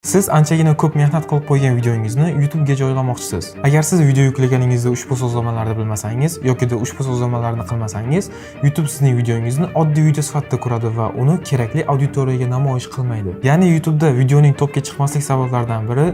Siz anchagina ko'p mehnat qilib qo'ygan videongizni YouTube'ga joylamoqchisiz. Agar siz video yuklaganingizda ushbu sozlamalarni bilmasangiz yokida ushbu sozlamalarni qilmasangiz, YouTube sizning videongizni oddiy video sifatida ko'radi va uni kerakli auditoriyaga namoyish qilmaydi. Ya'ni YouTube'da videoning topga chiqmaslik sabablaridan biri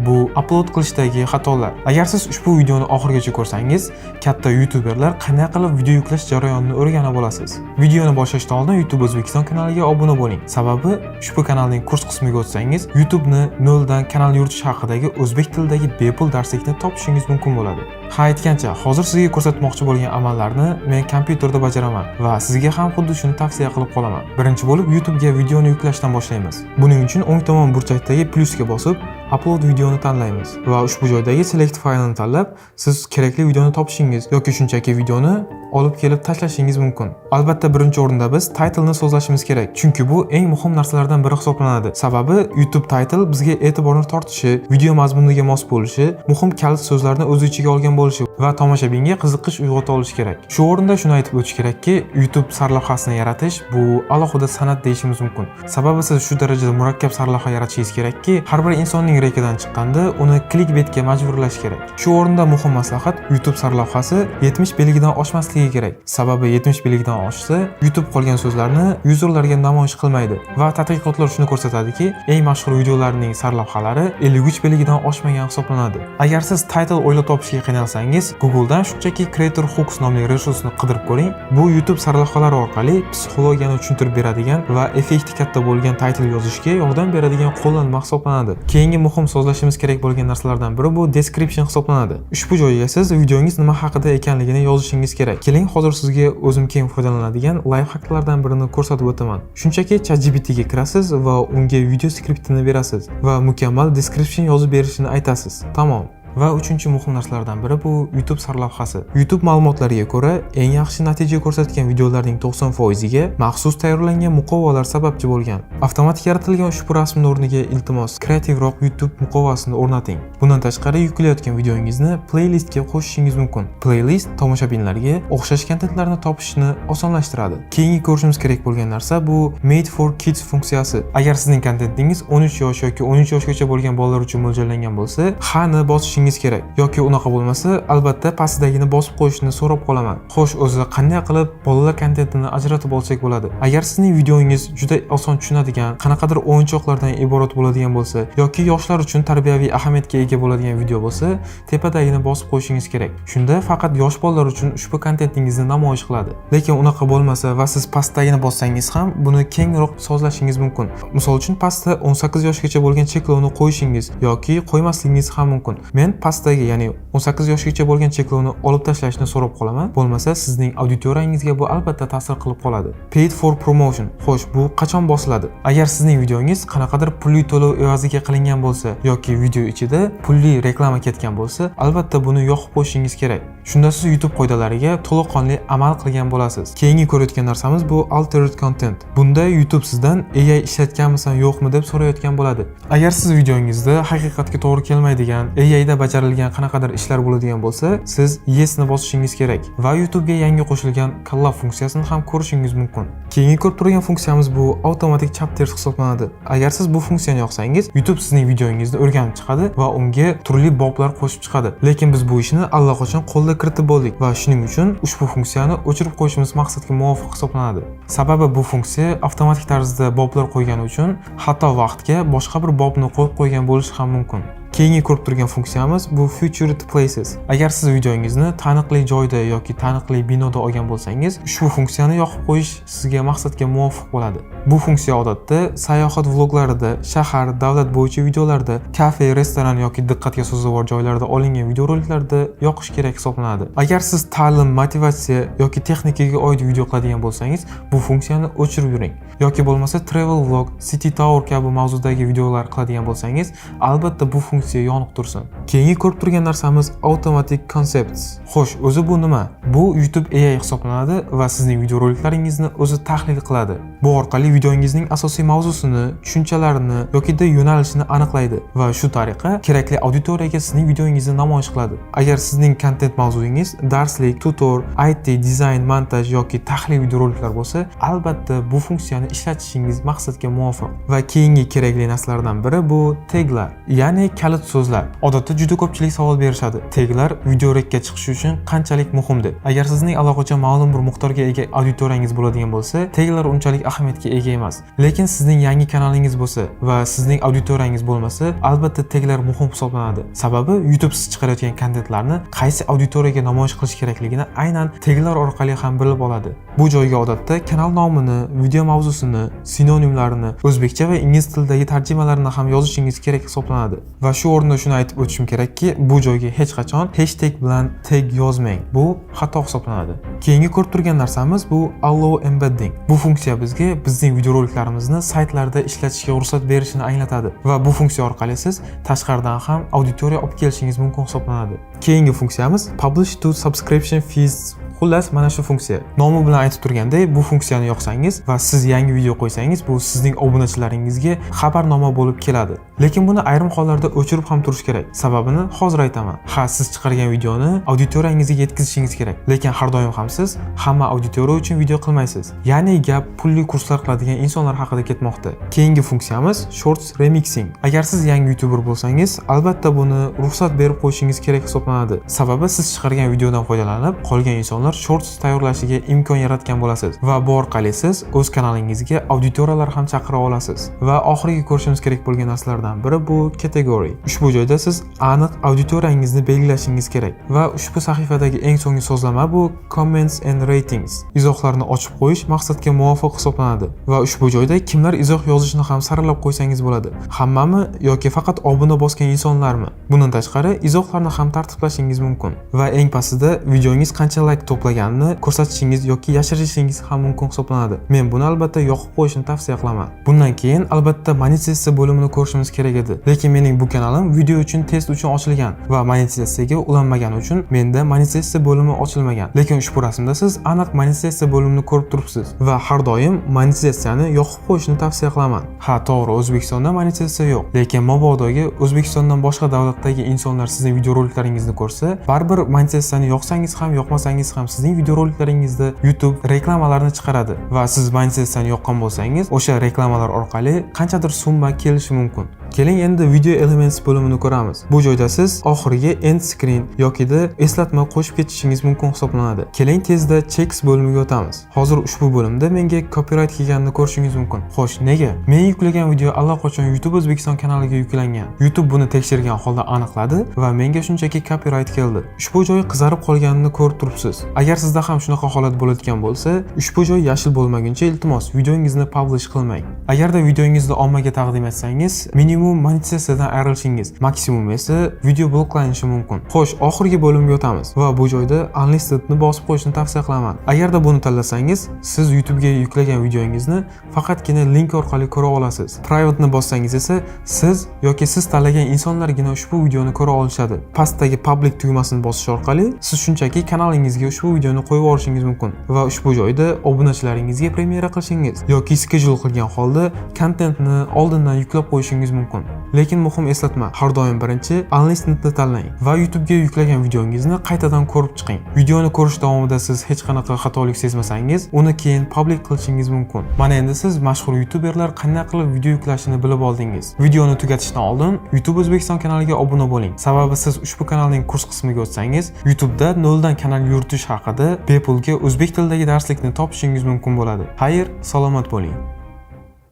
bu upload qilishdagi xatolar. Agar siz ushbu videoni oxirigacha ko'rsangiz, katta youtuberlar qanday qilib video yuklash jarayonini o'rganib olasiz. Videoni boshlashdan oldin YouTube O'zbekiston kanaliga obuna bo'ling. Sababi ushbu kanalning kurs qismiga o'tsangiz, YouTube'ni noldan kanal yuritish haqidagi o'zbek tilidagi bepul darslikni topishingiz mumkin bo'ladi. Ha, aytgancha, hozir sizga ko'rsatmoqchi bo'lgan amallarni men kompyuterda bajaraman va sizga ham xuddi shuni tavsiya qilib qolaman. Birinchi bo'lib YouTube'ga videoni yuklashdan boshlaymiz. Buning uchun o'ng tomon burchakdagi plyusga bosib, upload videoni tanlaymiz va ushbu joydagi select faylini tanlab, siz kerakli videoni topishingiz yoki shunchaki videoni olib kelib tashlashingiz mumkin. Albatta, birinchi o'rinda biz titleni sozlashimiz kerak, chunki bu eng muhim narsalardan biri hisoblanadi. Sababi YouTube title bizga e'tiborni tortishi, video mazmuniga mos bo'lishi, muhim kalit so'zlarni o'z ichiga olgan bo'lishi va tomoshabinga qiziqish uyg'ota olishi kerak. Shu o'rinda shuni aytib o'tish kerakki, YouTube sarlavhasini yaratish bu alohida san'at deyishimiz mumkin. Sababi siz shu darajada murakkab sarlavha yaratishingiz kerakki, har bir insonning rekidan chiqqanda uni klikbetga majburlash kerak. Shu o'rinda muhim maslahat: YouTube sarlavhasi 70 belgidan oshmasligi kerak. Sababi 70 belgidan oshsa, YouTube qolgan so'zlarni yuzerlarga namoyish qilmaydi va tadqiqotlar shuni ko'rsatadiki, eng mashhur videolarning sarlavhalari 53 belgidan oshmagan hisoblanadi. Agar siz title o'ylab topishga qiynalsangiz, Google'dan shunchaki Creator Hooks nomli resursni qidirib ko'ring. Bu YouTube sarlavhalari orqali psixologiyani tushuntirib beradigan va effekti katta bo'lgan title yozishga yordam beradigan qo'llanma hisoblanadi. Keyingi muhim sozlashimiz kerak bo'lgan narsalardan biri bu description hisoblanadi. Ushbu joyga siz videongiz nima haqida ekanligini yozishingiz kerak. Keling, hozir sizga o'zim keng foydalanadigan lifehacklardan birini ko'rsatib o'taman. Shunchaki ChatGPT ga kirasiz va unga video skriptini berasiz va mukammal description yozib berishini aytasiz. Tamom. Va uchinchi muhim narsalardan biri bu YouTube sarlavhasi. YouTube ma'lumotlariga ko'ra, eng yaxshi natija ko'rsatgan videolarning 90% ga maxsus tayyorlangan muqovalar sababchi bo'lgan. Avtomatik yaratilgan ushbu rasmni o'rniga, iltimos, kreativroq YouTube muqovasini o'rnating. Bundan tashqari, yuklayotgan videongizni playlistga qo'shishingiz mumkin. Playlist tomoshabinlarga o'xshash kontentlarni topishni osonlashtiradi. Keyingi ko'rishimiz kerak bo'lgan narsa bu Made for Kids funksiyasi. Agar sizning kontentingiz 13 yosh yoki 13 yoshgacha bo'lgan bolalar uchun mo'ljallangan bo'lsa, ha ni bosishingiz kerak yoki unaqa bo'lmasa, albatta pastidagini bosib qo'yishni so'rab qolaman. Xo'sh, o'zi qanday qilib bolalar kontentini ajratib olsak bo'ladi? Agar sizning videongiz juda oson tushunadigan, qanaqadir o'yinchoqlardan iborat bo'ladigan bo'lsa yoki yoshlar uchun tarbiyaviy ahamiyatga ega bo'ladigan video bo'lsa, tepadagini bosib qo'yishingiz kerak. Shunda faqat yosh bolalar uchun ushbu kontentingizni namoyish qiladi. Lekin unaqa bo'lmasa va siz pastdagini bossangiz ham, buni kengroq sozlashingiz mumkin. Misol uchun, pastda 18 yoshgacha bo'lgan cheklovni qo'yishingiz yoki qo'ymasligingiz ham mumkin. Men pastdagi, ya'ni 18 yoshgacha bo'lgan cheklovni olib tashlashni so'rab qolaman. Bo'lmasa, sizning auditoriyangizga bu albatta ta'sir qilib qoladi. Paid for promotion. Xo'sh, bu qachon bosiladi? Agar sizning videongiz qanaqadir pulli to'lov evaziga qilingan bo'lsa yoki video ichida pulli reklama ketgan bo'lsa, albatta buni yoqib qo'yishingiz kerak. Shunda siz YouTube qoidalariga to'laqonli amal qilgan bo'lasiz. Keyingi ko'rayotgan narsamiz bu altered content. Bunda YouTube sizdan AI ishlatganmisan, yo'qmi deb so'rayotgan bo'ladi. Agar siz videongizda haqiqatga to'g'ri kelmaydigan, AI da bajarilgan qanaqadir ishlar bo'ladigan bo'lsa, siz yes ni bosishingiz kerak va YouTubega yangi qo'shilgan collab funksiyasini ham ko'rishingiz mumkin. Keyingi ko'rib turgan funksiyamiz bu automatic chapters hisoblanadi. Agar siz bu funksiyani yoqsangiz, YouTube sizning videongizni o'rganib chiqadi va unga turli boblar qo'shib chiqadi. Lekin biz bu ishni allaqachon qo'lda kiritib bo'ldik va shuning uchun ushbu funksiyani o'chirib qo'yishimiz maqsadga muvofiq hisoblanadi. Sababi bu funksiya avtomatik tarzda boblar qo'ygani uchun xato vaqtga boshqa bir bobni qo'yib qo'ygan bo'lishi ham mumkin. Keyingi ko'rib turgan funksiyamiz bu Featured Places. Agar siz videongizni taniqli joyda yoki taniqli binoda olgan bo'lsangiz, ushbu funksiyani yoqib qo'yish sizga maqsadga muvofiq bo'ladi. Bu funksiya odatda sayohat vloglarida, shahar, davlat bo'yicha videolarda, kafe, restoran yoki diqqatga sazovor joylarda olingan videoroliklarda yoqish kerak hisoblanadi. Agar siz ta'lim, motivatsiya yoki texnikaga oid video qiladigan bo'lsangiz, bu funksiyani o'chirib yuring. Yoki bo'lmasa travel vlog, city tour kabi mavzudagi videolar qiladigan bo'lsangiz, albatta bu funksiyani funksiya yoniq tursin. Keyingi ko'rib turgan narsamiz Automatic Concepts. Xo'sh, o'zi bu nima? Bu YouTube AI hisoblanadi va sizning videoroliklaringizni o'zi tahlil qiladi. Bu orqali videongizning asosiy mavzusini, tushunchalarini yokida yo'nalishini aniqlaydi va shu tariqa kerakli auditoriyaga sizning videongizni namoyish qiladi. Agar sizning kontent mavzuyingiz darslik, tutor, IT, dizayn, montaj yoki tahlil videoroliklar bo'lsa, albatta bu funksiyani ishlatishingiz maqsadga muvofiq. Va keyingi kerakli narsalardan biri bu teglar, ya'ni kalit so'zlar. Odatda juda ko'pchilik savol berishadi: teglar videorolikka chiqishi uchun qanchalik muhim deb. Agar sizning allaqachon ma'lum bir miqdorga ega auditoriyangiz bo'ladigan bo'lsa, teglar unchalik ahamiyatga ega emas. Lekin sizning yangi kanalingiz bo'lsa va sizning auditoriyangiz bo'lmasa, albatta teglar muhim hisoblanadi. Sababi YouTube siz chiqarayotgan kontentlarni qaysi auditoriyaga namoyish qilish kerakligini aynan teglar orqali ham bilib oladi. Bu joyga odatda kanal nomini, video mavzusini, sinonimlarini, o'zbekcha va ingliz tilidagi tarjimalarini ham yozishingiz kerak hisoblanadi. Va shu o'rinda shuni aytib o'tishim kerakki, bu joyga hech qachon hashtag bilan tag yozmang. Bu xato hisoblanadi. Keyingi ko'rib turgan narsamiz bu Allow Embedding. Bu funksiya bizga bizning videoroliklarimizni saytlarda ishlatishga ruxsat berishini anglatadi va bu funksiya orqali siz tashqaridan ham auditoriya olib kelishingiz mumkin hisoblanadi. Keyingi funksiyamiz Publish to Subscription Feeds. Xullas, mana shu funksiya. Nomi bilan aytib turgandek, bu funksiyani yoqsangiz va siz yangi video qo'ysangiz, bu sizning obunachilaringizga xabarnoma bo'lib keladi. Lekin buni ayrim hollarda o'chirib ham turish kerak. Sababini hozir aytaman. Ha, siz chiqargan videoni auditoriyangizga yetkazishingiz kerak. Lekin har doim ham siz hamma auditoriya uchun video qilmaysiz. Ya'ni gap pulli kurslar qiladigan insonlar haqida ketmoqda. Keyingi funksiyamiz Shorts Remixing. Agar siz yangi YouTuber bo'lsangiz, albatta buni ruxsat berib qo'yishingiz kerak hisoblanadi. Sababi siz chiqargan videodan foydalanib, qolgan insonlar shorts tayyorlashiga imkon yaratgan bo'lasiz va bu orqali siz o'z kanalingizga auditoriyalar ham chaqira olasiz. Va oxirgi ko'rishimiz kerak bo'lgan narsalardan biri bu category. Ushbu joyda siz aniq auditoriyangizni belgilashingiz kerak va ushbu sahifadagi eng so'nggi sozlama bu Comments and Ratings. Izohlarni ochib qo'yish maqsadga muvofiq hisoblanadi va ushbu joyda kimlar izoh yozishini ham saralab qo'ysangiz bo'ladi. Hammami yoki faqat obuna bosgan insonlarmi? Bundan tashqari, izohlarni ham tartiblashingiz mumkin va eng pastida videongiz qancha layk to'plaganini ko'rsatishingiz yoki yashirishingiz ham mumkin hisoblanadi. Men buni albatta yoqib qo'yishni tavsiya qilaman. Bundan keyin albatta monetizatsiya bo'limini ko'rishimiz kerak edi. Lekin mening bu kanalim video uchun, test uchun ochilgan va monetizatsiyaga ulanmagani uchun menda monetizatsiya bo'limi ochilmagan. Lekin ushbu rasmda siz aniq monetizatsiya bo'limini ko'rib turibsiz va har doim monetizatsiyani yoqib qo'yishni tavsiya qilaman. Ha, to'g'ri, O'zbekistonda monetizatsiya yo'q. Lekin mabodogi O'zbekistondan boshqa davlatdagi insonlar sizning videoroliklaringizni ko'rsa, baribir monetizatsiyani yoqsangiz ham, yoqmasangiz ham sizning videoroliklaringizda YouTube reklamalarni chiqaradi va siz monetizatsiyani yoqqan bo'lsangiz, o'sha reklamalar orqali qanchadir summa kelishi mumkin. Keling, endi Video Elements bo'limini ko'ramiz. Bu joyda siz oxiriga end screen yokida eslatma qo'shib ketishingiz mumkin hisoblanadi. Keling, tezda Checks bo'limiga o'tamiz. Hozir ushbu bo'limda menga copyright kelganini ko'rishingiz mumkin. Xo'sh, nega? Men yuklagan video allaqachon YouTube O'zbekiston kanaliga yuklangan. YouTube buni tekshirgan holda aniqladi va menga shunchaki copyright keldi. Ushbu joy qizarib qolganini ko'rib turibsiz. Agar sizda ham shunaqa holat bo'layotgan bo'lsa, ushbu joy yashil bo'lmaguncha, iltimos, videongizni publish qilmang. Agarda videongizni ommaga taqdim etsangiz, minimum monetizatsiyadan ayrilishingiz, maksimum esa video bloklanishi mumkin. Xo'sh, oxirgi bo'limga o'tamiz va bu joyda Unlistedni bosib qo'yishni tavsiya qilaman. Agarda buni tanlasangiz, siz YouTubega yuklagan videongizni faqatgina link orqali ko'ra olasiz. Private'ni bossangiz esa, siz yoki siz tanlagan insonlargina ushbu videoni ko'ra olishadi. Pastdagi Public tugmasini bosish orqali siz shunchaki kanalingizga ushbu videoni qo'yib olishingiz mumkin va ushbu joyda obunachilaringizga premyera qilishingiz yoki schedule qilgan holda kontentni oldindan yuklab qo'yishingiz mumkin. Lekin muhim eslatma, har doim birinchi Unlistedni tanlang va YouTubega yuklagan videongizni qaytadan ko'rib chiqing. Videoni ko'rish davomida siz hech qanaqa xatolik sezmasangiz, uni keyin public qilishingiz mumkin. Mana endi siz mashhur youtuberlar qanday qilib video yuklashini bilib oldingiz. Videoni tugatishdan oldin YouTube O'zbekiston kanaliga obuna bo'ling. Sababi siz ushbu kanalning kurs qismiga o'tsangiz, YouTube'da noldan kanal yuritish haqida bepulga o'zbek tilidagi darslikni topishingiz mumkin bo'ladi. Xayr, salomat bo'ling.